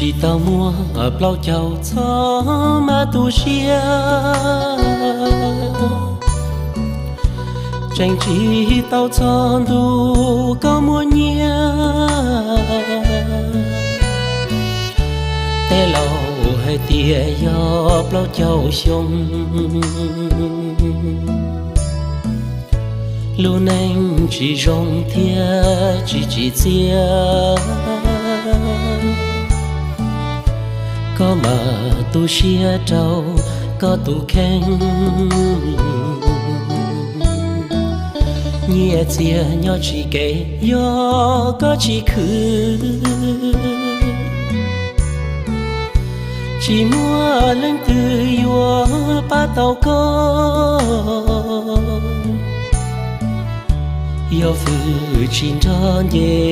Tsis tau muaj plaub caug txhob mas tu siab, tseem tsis tau txog ntu koj muaj nyiaj. Tej laus hais tias yog plaub caug xyoo, lub neej tsis zoo thiab tsis tsim txiaj. Koj mas tu siab rau koj tus kheej, nyiaj txiag nyob tsis kev yog koj tsis khwv. Tsis muaj leej twg yuav pab tau koj, yog fwm tsis nrog nce